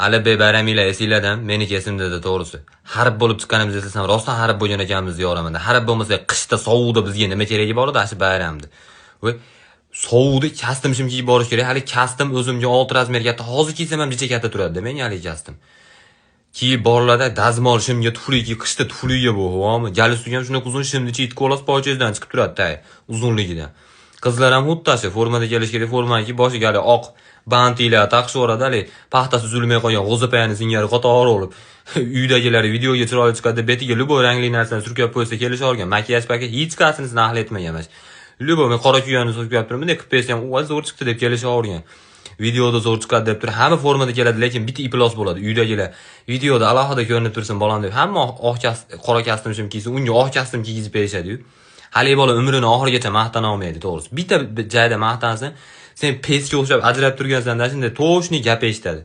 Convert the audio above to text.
Alibek bayraminglar esinglardan, meniki esimda, to'g'risi. Harib bo'lib chiqqanimizni eslasam, rostdan harib bo'lgan ekanmiz deyoraman. Harib bo'lmasa, qishda sovuqda bizga nima keragi bor edi shu bayramda? Voy, sovuqda kostyum shim kiyib borish kerak. Hali kostyum o'zimga 6 размер katta. Hozir kiysam ham jicha katta turadi menga hali kostyum. Kiyib boriladi, dazmol shimga tufli kiyib, qishda tufliga bu, vomi? Galstuk ham shunaqa uzun, shimni chiyitib olasiz, pochangizdan chiqib turadi tay uzunligidan. Qizlar ham xuddi shu formada kelish kerak, formani kiyib, boshiga hali oq bantiklar taqishib yuboradi, hali paxtasi uzilmay qolgan g'o'zapayani singari qator bo'lib. Uydagilar videoga chiroyli chiqadi, betiga любой rangli narsani surkab qo'ysa kelisha olgan. Makiyaj paket hech qaysinisini ahli etmagan emas. Любой men qora kuyani surkab turibman, bunday qilib qo'ysam, u zo'r chiqdi deb kelisha olgan. Videoda zo'r chiqadi deb turib, hamma formada keladi, lekin bitta iflos bo'ladi. Uydagilar videoda alohida ko'rinib tursin bolam deb, hamma oq qora kostyum shim kiysa, unga oq kostyum kiygizib berishadi-yu. Haligi bola umrini oxirigacha maqtana olmaydi, to'g'risi. Bitta joyda maqtansin, sen pesga o'xshab ajrab turgansan-da, shunday toshni gap eshitadi.